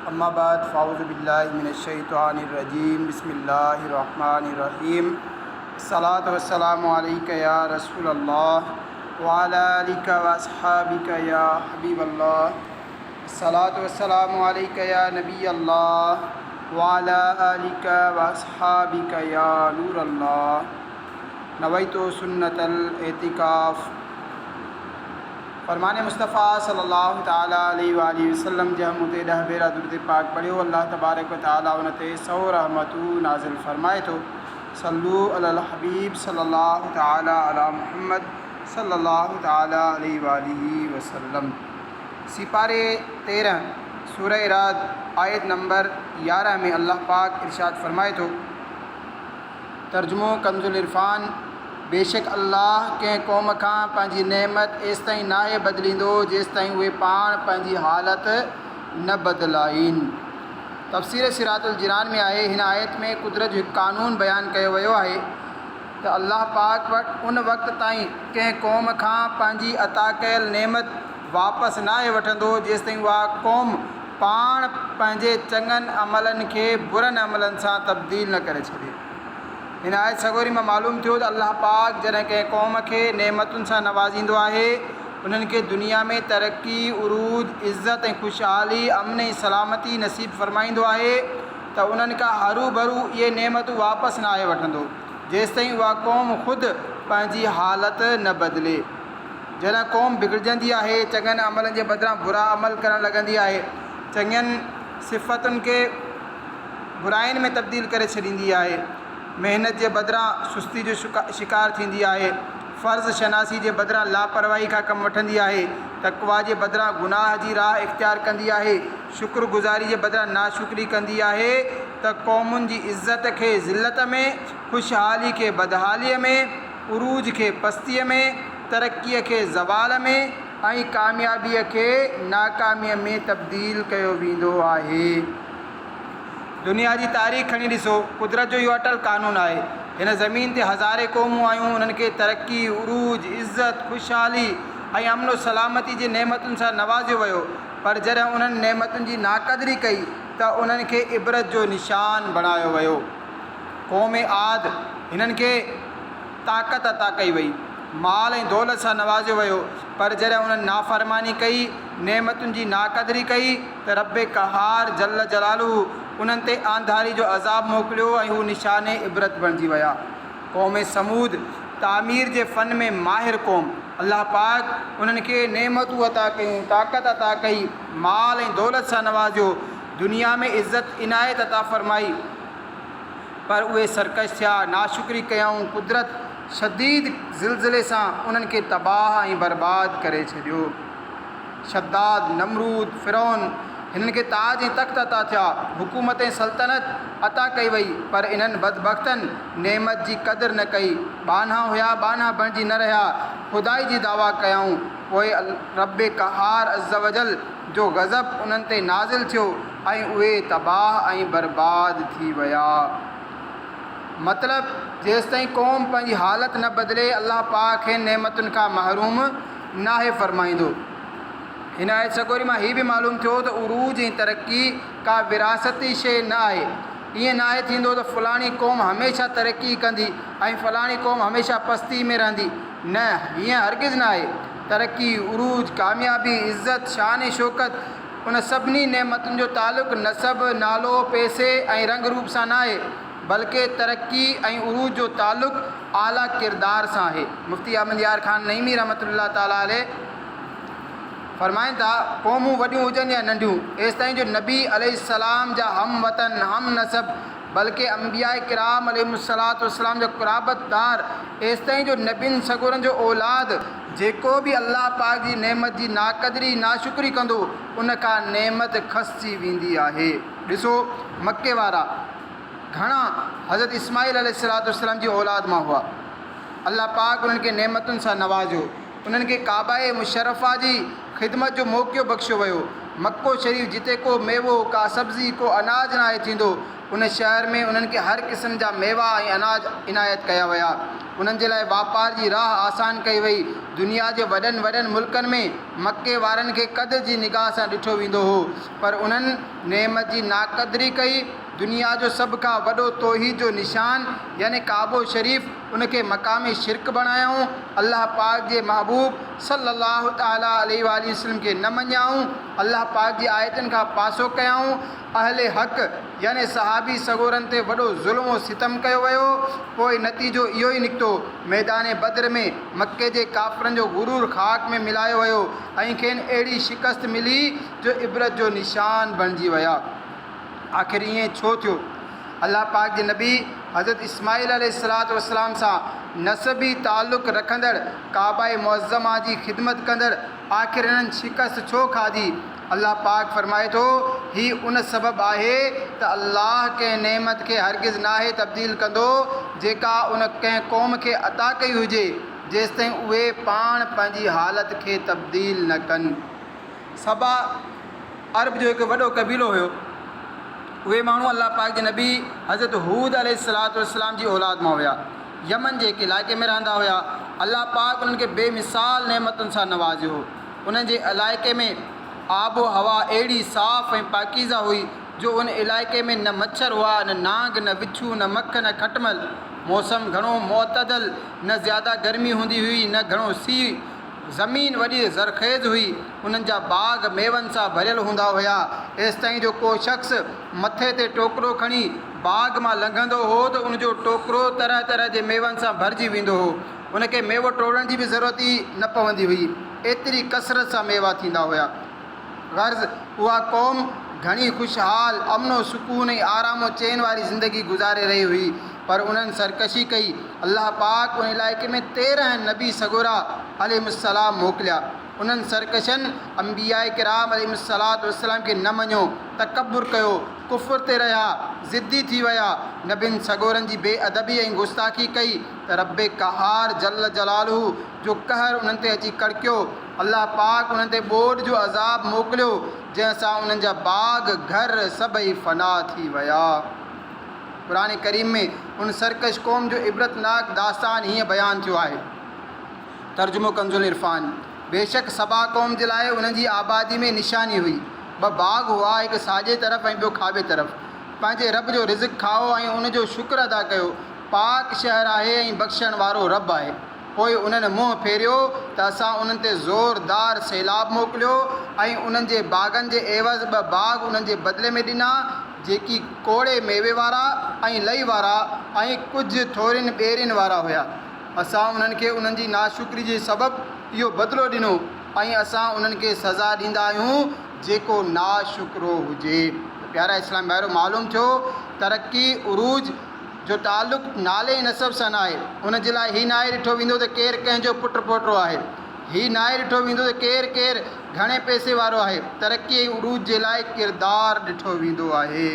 اما بعد فاعوذ بالله من الشيطان الرجيم بسم الله الرحمن الرحيم الصلاة والسلام عليك يا رسول الله وعلى آلك واصحابك يا حبيب الله الصلاة والسلام عليك يا نبي الله وعلى آلك واصحابك يا نور الله نويت سنة الاعتڪاف فرمان مصطفيٰ صلّي الله تعالٰي عليه واٰله وسلّم جنهن مون تي ڏهه ڀيرا درود پاڪ پڙهيو الله تبارڪ و تعالٰي ان تي سئو رحمتون نازل فرمائي ٿو صلّو علي الحبيب صلّي الله تعالٰي علي محمّد صلّي الله تعالٰي عليه واٰله وسلّم سيپاري 13 سورة رعد آيت نمبر 11 ۾ الله پاڪ ارشاد فرمائي ٿو. ترجمو ڪنزالعرفان، بيشڪ الله ڪنهن قوم کان پنهنجي نعمت ايستائين ناهي بدليندو جيستائين اهي پاڻ پنهنجي حالت نه بدلائين. تفسير صراط الجنان ۾ آهي، هن آيت ۾ قدرت جو هڪ قانون بيان ڪيو ويو آهي ته الله پاڪ وٽ ان وقت تائين ڪنهن قوم کان پنهنجي عطا ڪيل نعمت واپس ناهي وٺندو جيستائين اها قوم پاڻ پنهنجي چڱن عملن کي برن عملن سان تبديل نه ڪري ڇڏي. هن آيت سڳوري مان معلوم ٿيو ته الله پاڪ جڏهن ڪنهن قوم کي نعمتن سان نوازيندو آهي، انهن کي دنيا ۾ ترقي، عروج، عزت ۽ خوشحالي، امن ۽ سلامتي نصيب فرمائيندو آهي ته انهن کان هروڀرو اهي نعمتون واپس ناهي وٺندو، جيستائين اها قوم خود پنهنجي حالت نه بدلي. جڏهن قوم بگڙجندي آهي، چڱن عملن جي بدران برا عمل ڪرڻ لڳندي آهي، چڱين صفتن کي براين ۾ تبديل ڪري ڇڏيندي آهي، محنت جي بدران سستي جو شڪار ٿيندي آهي، فرض شناسي جي بدران لاپرواهي کان ڪم وٺندي آهي، تقويٰ جي بدران گناهه جي راهه اختيار ڪندي آهي، شڪر گذاري جي بدران ناشڪري ڪندي آهي ته قومن جي عزت کي ذلت ۾، خوشحالي کي بدحاليء ۾، عروج کي پستيء ۾، ترقيء کي زوال ۾ ۽ ڪاميابيء کي ناڪاميء ۾ تبديل ڪيو ويندو آهي. دنيا جي تاريخ کڻي ڏسو، قدرت جو اهو اٽل قانون آهي. هن زمين تي هزارين قومون آيون، انهن کي ترقي، عروج، عزت، خوشحالي ۽ امن و سلامتي جي نعمتن سان نوازيو ويو، پر جڏهن انهن نعمتن جي ناقدري ڪئي ته انهن کي عبرت جو نشان بڻايو ويو. قوم عاد، هنن کي طاقت عطا ڪئي وئي، مال ۽ دولت سان نوازيو ويو، پر جڏهن انهن نافرماني ڪئي، نعمتن جي ناقدري ڪئي ته رب قهار جل جلاله انهن تي آنڌاري جو عذاب موڪليو ۽ هو نشان عبرت بڻجي ويا. قوم ثمود، تعمير جي فن ۾ ماهر قوم، الله پاڪ انهن کي نعمتون عطا ڪيون، طاقت عطا ڪئي، مال ۽ دولت سان نوازيو، دنيا ۾ عزت عنايت عطا فرمائي، پر اهي سرڪش ٿيا، ناشڪري ڪيائون، قدرت شديد زلزلي سان انهن کي تباهه ۽ برباد ڪري ڇڏيو. شداد، نمرود، فرعون، هنن کي تاج ۽ تخت عطا ٿيا، حڪومت ۽ سلطنت عطا ڪئي وئي، پر انهن بدبختن نعمت جي قدر نه ڪئي، ٻانها هيا، ٻانها بڻجي نه رهيا، خدائي جي دعويٰ ڪيائون، پوء رب قهار عزّوجلّ جو غضب انهن تي نازل ٿيو ۽ اهي تباهه ۽ برباد ٿي ويا. مطلب، جيستائين قوم پنهنجي حالت نه بدلي الله پاڪ کين نعمتن کان محروم ناهي فرمائيندو. هن آيت سڳوري مان هي به معلوم ٿيو ته عروج ۽ ترقي ڪا وراثتي شيء نه آهي. ائين ناهي ٿيندو ته فلاڻي قوم هميشه ترقي ڪندي ۽ فلاڻي قوم هميشه پستي ۾ رهندي. نه، هيئن هرگز ناهي. ترقي، عروج، ڪاميابي، عزت، شان ۽ شوڪت، ان سڀني نعمتن جو تعلق نسب، نالو، پئسي ۽ رنگ روپ سان ناهي، بلڪه ترقي ۽ عروج جو تعلق اعليٰ ڪردار سان آهي. مفتي احمد يار خان نعيمي رحمة الله تعالٰي عليه فرمائن ٿا، قومون وڏيون هجن يا ننڍيون، ايستائين جو نبي عليه السلام جا هم وطن، هم نسب، بلڪه انبياء ڪرام عليهم الصلوة والسلام جا قرابت دار، ايستائين جو نبين سڳورن جو اولاد، جيڪو به الله پاڪ جي نعمت جي ناقدري، ناشڪري ڪندو، ان کان نعمت کسجي ويندي آهي. ڏسو مڪي وارا گهڻا حضرت اسماعيل عليه الصلوة والسلام جي اولاد مان هئا. الله پاڪ انهن کي نعمتن سان نوازيو. انهن کي ڪعبه مشرفه جي خدمت جو موقعو بخشيو ويو. مڪو شريف جتي ڪو ميوو، ڪا سبزي، ڪو اناج ناهي ٿيندو، ان شهر ۾ انهن کي هر قسم جا ميوا ۽ اناج عنايت ڪيا ويا. انهن جي لاء واپار جي راهه آسان ڪئي وئي. دنيا جي وڏن وڏن ملڪن ۾ مڪي وارن کي قدر جي نگاهه سان ڏٺو ويندو هو، پر انهن نعمت جي ناقدري ڪئي. دنيا جو سڀ کان وڏو توحيد جو نشان يعني ڪعبو شريف ان کي مقام شرڪ بڻايائون، الله پاڪ جي محبوب صلّي الله تعالٰي عليه واٰله وسلّم کي نه مڃيائون، الله پاڪ جي آيتن کان پاسو ڪيائون، اهل حق يعني صحابي سڳورن تي وڏو ظلم و ستم ڪيو ويو، پوء نتيجو اهو ئي نڪتو، ميدان بدر ۾ مڪي جي ڪافرن جو غرور خاڪ ۾ ملايو ويو ۽ کين اهڙي شڪست ملي جو عبرت جو نشان بڻجي ويا. آخر ائين ڇو ٿيو؟ الله پاڪ جي نبي حضرت اسماعيل عليه الصلوة والسلام سان نسبي تعلق رکندڙ ڪعبه معظمه جي خدمت ڪندڙ آخر انهن شڪست ڇو کاڌي؟ الله پاڪ فرمائي ٿو، هي ان سبب آهي ته الله ڪنهن نعمت کي هرگز ناهي تبديل ڪندو جيڪا ان ڪنهن قوم کي عطا ڪئي هجي جيستائين اهي پاڻ پنهنجي حالت کي تبديل نه ڪن. سبا عرب جو هڪ وڏو قبيلو هيو. اهي ماڻهو الله پاڪ جي نبي حضرت هود عليه الصلوة والسلام جي اولاد مان هيا. يمن جي هڪ علائقي ۾ رهندا هيا. الله پاڪ انهن کي بي مثال نعمتن سان نوازيو هو. انهن جي علائقي ۾ آب و هوا اهڙي صاف ۽ پاڪيزه هئي جو ان علائقي ۾ نه مڇر هئا، نه نانگ، نه وڇون، نه مک، نه کٽمل. موسم گهڻو معتدل، نه زياده گرمي هوندي هئي نه گهڻو سيء. زمين وڏي زرخيز هئي، انهن جا باغ ميون سان ڀريل هوندا هيا، ايستائين جو ڪو شخص مٿي تي ٽوڪرو کڻي باغ مان لنگهندو هو ته ان جو ٽوڪرو طرح طرح جي ميون سان ڀرجي ويندو هو، ان کي ميوو ٽوڙڻ جي به ضرورت ئي نه پوندي هئي، ايتري ڪثرت سان ميوا ٿيندا هيا. غرض اها قوم گهڻي خوشحال، امن و سڪون ۽ آرام و چين واري زندگي گذاري رهي هئي، پر انهن سرڪشي ڪئي. الله پاڪ ان علائقي ۾ 13 نبي سڳورا عليهم السلام موڪليا. انهن سرڪشن انبياء ڪرام عليهم الصلوة والسلام کي نه مڃيو، تڪبر ڪيو، ڪفر تي رهيا، ضدي ٿي ويا، نبين سڳورن جي بي ادبي ۽ گستاخي ڪئي ته رب قهار جل جلاله جو قهر انهن تي اچي ڪڙڪيو. الله پاڪ انهن تي ٻوڏ جو عذاب موڪليو، جنهن سان انهن جا باغ، گهر سڀئي فنا ٿي ويا. قرآن ڪريم ۾ ان سرڪش قوم جو عبرتناڪ داستان هيئن بيان ٿيو آهي. ترجمو ڪنزالعرفان، بيشڪ سبا قوم جي لاء انهن جي آبادي ۾ نشاني هئي، ٻه باغ هئا، هڪ ساڄي طرف ۽ ٻيو کاٻي طرف. پنهنجي رب جو رزق کائو ۽ ان جو شڪر ادا ڪيو، پاڪ شهر آهي ۽ بخشڻ وارو رب آهي. پوء انهن منهن ڦيريو ته اسان انهن تي زوردار سيلاب موڪليو ۽ انهن جي باغن جي عيوض ٻه باغ انهن جي بدلي ۾ ڏنا، جيڪي ڪوڙي ميوي وارا ۽ لئي وارا ۽ ڪجهه ٿورين ٻيرين وارا هيا. اسان انهن کي انهن جي ناشڪري جي سبب اهو بدلو ڏنو ۽ اسان انهن کي سزا ڏيندا آهيون جيڪو ناشڪرو هجي. ته پيارا اسلامي ڀائرو! معلوم ٿيو ترقي، عروج، جو تعلق نالي ۽ نسب سان ناهي. ان جي لاء هي ناهي ڏٺو ويندو ته ڪير ڪنهن جو پٽ پوٽو آهي. هي ناهي ڏٺو ويندو ته ڪير ڪير گهڻي پئسي وارو آهي. ترقي ۽ عروج جي لاء ڪردار ڏٺو ويندو آهي.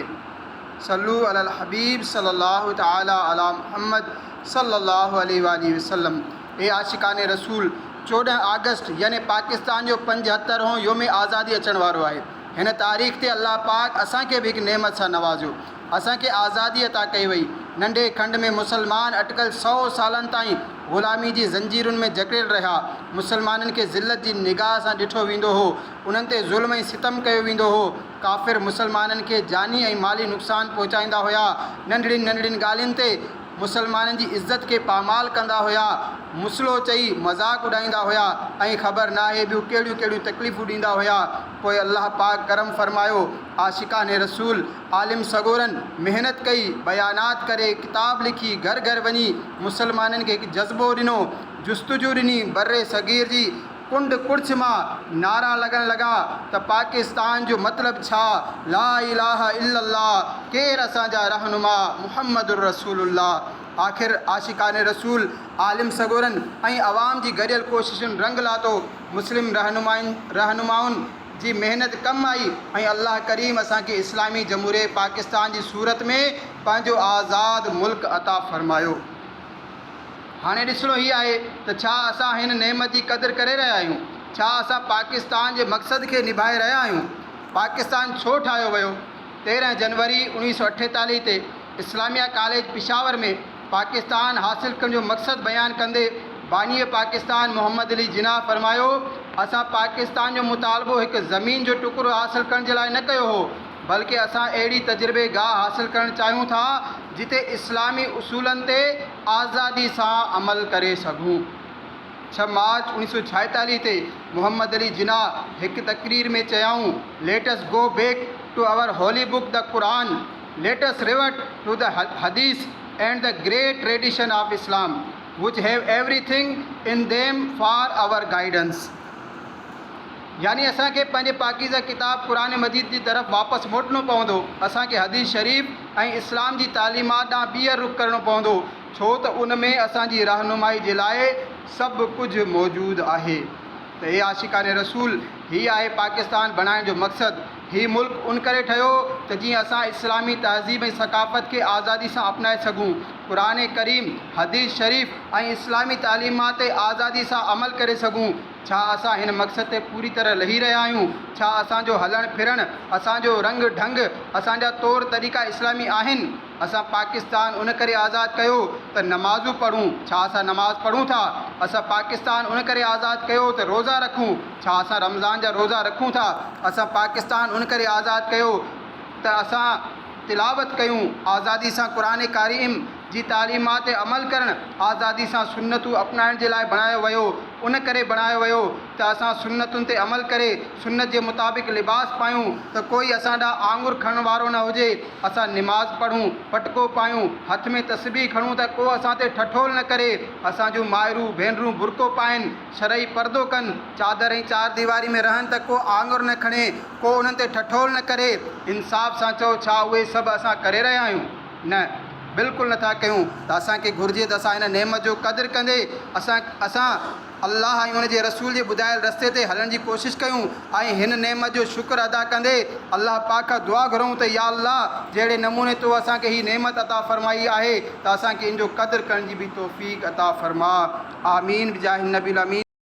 صلو علی الحبيب صلي الله تعالي علی محمد صلي الله عليه واٰله وسلم اي عاشقان رسول! 14 آگسٽ يعني پاڪستان جو 75 هون يوم آزادي اچڻ وارو آهي. هن تاريخ تي الله پاڪ اسان کي به هڪ نعمت سان نوازيو. اسان کي آزادي عطا ڪئي وئي. ننڍي کنڊ ۾ مسلمان اٽڪل سئو سالن تائين غلامي جي زنجيرن ۾ جڪڙيل رهيا. مسلمانن کي ذلت جي نگاهه سان ڏٺو ويندو هو. انهن تي ظلم ۽ ستم ڪيو ويندو هو. ڪافر مسلمانن کي جاني ۽ مالي نقصان پهچائيندا هيا. ننڍڙين ننڍڙين ڳالهين تي مسلمانن جي عزت کي پامال ڪندا هيا. مسلو چئي مذاق اڏائيندا هيا ۽ خبر ناهي ٻيون ڪهڙيون ڪهڙيون تڪليفون ڏيندا هيا. پوء الله پاڪ ڪرم فرمايو. عاشقان رسول، عالم سڳورن محنت ڪئي، بيانات ڪري، ڪتاب لکي، گهر گهر وڃي مسلمانن کي هڪ جذبو ڏنو، جستجو ڏني، بر صغير جي ڪنڊ ڪڙڇ مان نعرا لڳڻ لڳا ته پاڪستان جو مطلب ڇا، لا اله الا الله، ڪير اسان جا رهنما، محمد الرسول الله. آخر عاشقان رسول، عالم سڳورن ۽ عوام جي گڏيل ڪوششن رنگ لاتو، مسلم رهنمائن جي محنت ڪم آئي ۽ الله ڪريم اسان کي اسلامي جمهوريه پاڪستان جي صورت ۾ پنهنجو آزاد ملڪ عطا فرمايو. هاڻي ڏسڻو هي آهي ته ڇا اسان هن نعمت جي قدر ڪري رهيا آهيون؟ ڇا اسان پاڪستان جي مقصد کي نڀائي رهيا آهيون؟ پاڪستان ڇو ٺاهيو ويو؟ 13 جنوري 1948 تي اسلاميه ڪاليج پشاور ۾ پاڪستان حاصل ڪرڻ جو مقصد بيان ڪندي بانيء پاڪستان محمد علي جناح فرمايو، اسان پاڪستان جو مطالبو هڪ زمين جو ٽڪرو حاصل ڪرڻ جي لاء نه ڪيو هو، بلڪه اسان اهڙي تجربي گاهه حاصل ڪرڻ چاهيون ٿا جتي اسلامي اصولن تي آزادي سان عمل ڪري سگهون. ڇهه مارچ 1946 تي محمد علي جناح هڪ تقرير ۾ چيائون، Let us go back to our holy book the Quran, let us revert to the Hadith and the great tradition of Islam which have everything in them for our guidance. يعني اسان کي پنهنجي پاڪيزه ڪتاب قرآن مجيد جي طرف واپس موٽڻو پوندو، اسان کي حديث شريف ۽ اسلام جي تعليمات ڏانهن ٻيهر رخ ڪرڻو پوندو، ڇو ته ان ۾ اسان جي رهنمائي جي لاء سڀ ڪجهه موجود آهي. ته اي عاشقان رسول! هي آهي پاڪستان بڻائڻ جو مقصد. هي ملڪ ان ڪري ٺهيو ته جيئن اسان اسلامي تهذيب ۽ ثقافت کي آزادي سان اپنائي سگهون، قرآن ڪريم، حديث شريف ۽ اسلامي تعليمات تي آزادي سان عمل ڪري سگهون. ڇا اسان هن مقصد تي پوري طرح لهي رهيا آهيون؟ ڇا اسان جو هلڻ ڦرڻ، اسان جو رنگ ڍنگ، اسان جا طور طريقا اسلامي آهن؟ اسان پاڪستان ان ڪري آزاد ڪيو ته نمازون پڙهون، ڇا اسان نماز پڙهون ٿا؟ اسان پاڪستان ان ڪري آزاد ڪيو ته روزا رکون، ڇا اسان رمضان جا روزا رکون ٿا؟ اسان پاڪستان ان ڪري آزاد ڪيو ته اسان تلاوت ڪيون، آزادي سان قرآن ڪريم جي تعليمات تي عمل ڪرڻ، آزادي سان سنتون اپنائڻ جي لاء بڻايو ويو، ان ڪري بڻايو ويو ته اسان سنتن تي عمل ڪري سنت جي مطابق لباس پايون ته ڪوئي اسان ڏانهن آڱر کڻڻ وارو نه هجي، اسان نماز پڙهون، پٽڪو پايون، هٿ ۾ تسبيح کڻون ته ڪو اسان تي ٺٺول نه ڪري، اسان جون مائرون، ڀينرون برقعو پائين، شرعي پردو ڪن، چادر ۽ چار ديواري ۾ رهن ته ڪو آڱر نه کڻي، ڪو انهن تي ٺٺول نه ڪري، انصاف سان چئو ڇا اهي سڀ اسان ڪري رهيا آهيون؟ نه بلڪل نٿا ڪيون ته اسان کي گهرجي ته اسان هن نعمت جو قدر ڪندي اسان اسان الله ۽ ان جي رسول جي ٻڌايل رستي تي هلڻ جي ڪوشش ڪيون ۽ هن نعمت جو شڪر ادا ڪندي الله پاڪ کان دعا گهرون ته يا الله جهڙي نموني تو اسان کي هي نعمت عطا فرمائي آهي ته اسان کي ان جو قدر ڪرڻ جي به توفيق عطا فرما آمين بجاه النبي الامين.